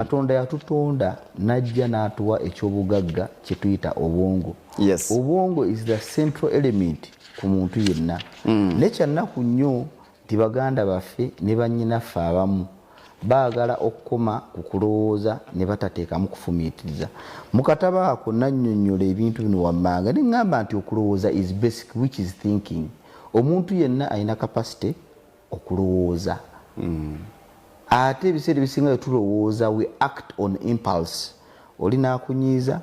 Katonda yatutonda n'ajja n'atuwa ekyobugagga kye tuyita obwongo. Obwongo is the central element ku muntu yenna. Naye kyannaku nnyo nti baganda baffe ne bannyinaffe abamu baagala okukoma ku kulowooza ne batateekamu kufumiitiriza. Mu katabo ako nannyonnyola ebintu bino wammanga ne ŋŋamba nti okulowooza is basic, which is thinking. Omuntu yenna alina capacity okulowooza. Ate ebiseera ebisinga bwe tulowooza, we act on impulse. Oli n'akunyiiza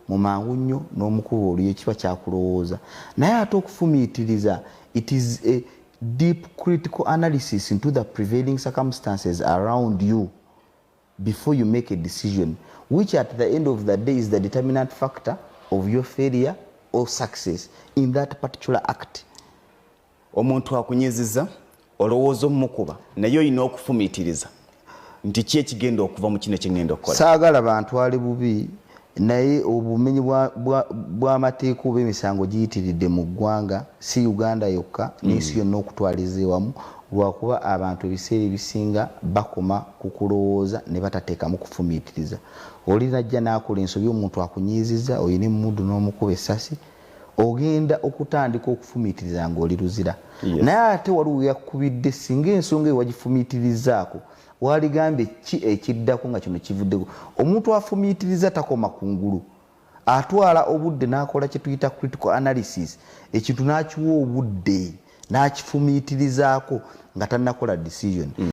mu mangu nnyo n'omukuba oluyi, kiba kyakulowooza. Naye ate okufumiitiriza, it is a deep critical analysis into the prevailing circumstances around you before you make a decision, which at the end of the day is the determinant factor of your failure or success in that particular act. Omuntu akunyiziza, olowooza omumukuba, naye olina okufumiitiriza nti ki ekigenda okuva mu kino kyengenda okukola. Saagala bantwale bubi, naye obumenyi bw'amateeka oba emisango giyitiridde mu ggwanga, si Uganda yokka, n'ensi yonna okutwaliza ewamu, lwakuba abantu ebiseera ebisinga bakoma ku kulowooza ne batateekamu kufumiitiriza. Oli najja n'akola ensobi, omuntu akunyiizizza, olina emmundu n'omukuba essasi, ogenda okutandika okufumiitiriza ng'oli Luzira. Naye ate waliwo yakubidde, singa ensonga eyo wagifumiitirizaako, waligambye ki ekiddako nga kino kivuddeko. Omuntu afumiitiriza takoma ku ngulu, atwala obudde n'akola kye tuyita critical analysis, ekintu n'akiwa obudde n'akifumiitirizaako nga tannakola decision.